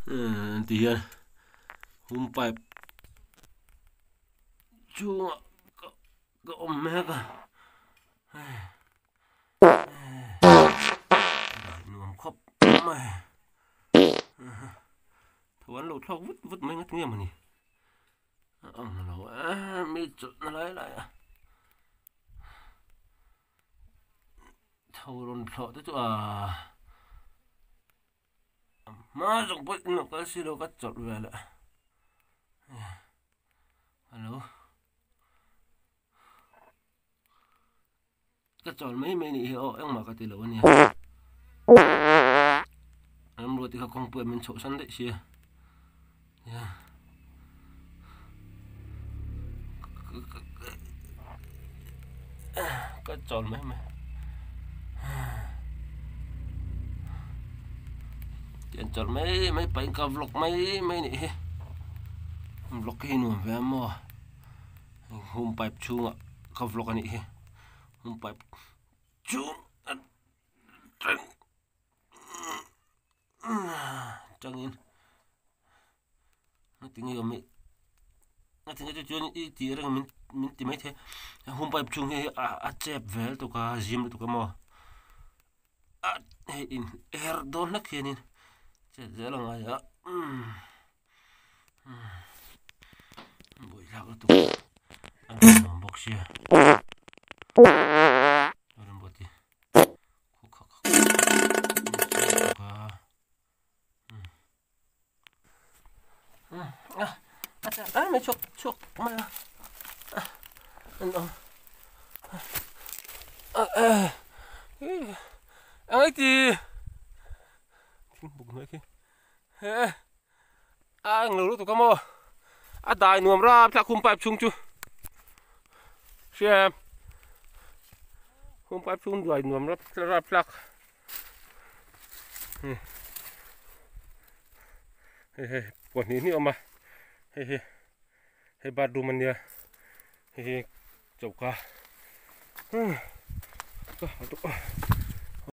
Ti hian hum pipe chungah ka ka awm mek a hei nuam khawp mai tho an lo thlawk vut vut mai ngati nge mawni a ang lo em mi chawlhna lai lai a. Tho rawn thlawh te chu aaa a hma zawng pawh in lo kal si lo ka chawlh ve leh hello ka chawl mai mai nih hi aw engmah ka ti lo ania ramruati kha kawngpui ah min chhoh san daih sia. Ka chawl mai mai tian chawl mai mai pahin ka vlog mai mai nih hi vlog hi nuam ve a maw home pipe chhungah ka vlog a nih hi home pipe chhung atang tangin ngatinge awm hi ngatinge chu chuan i tih reng min min ti maithei a home pipe chhung hi a a chep ve lutuk a zim lutuk a maw a hei in her dawn hlek hianin chet zel a ngai a umm buaithlak lutuk a nuam bawk sia. A englo lutuk a maw a dai nuam rap thlak khum pipe chhung chu hria em khum pipe chhung dai nuam rap rap thlak hei hei pawh hnih hnih a awm a hei hi hei bathroom ania hei hi choka ka.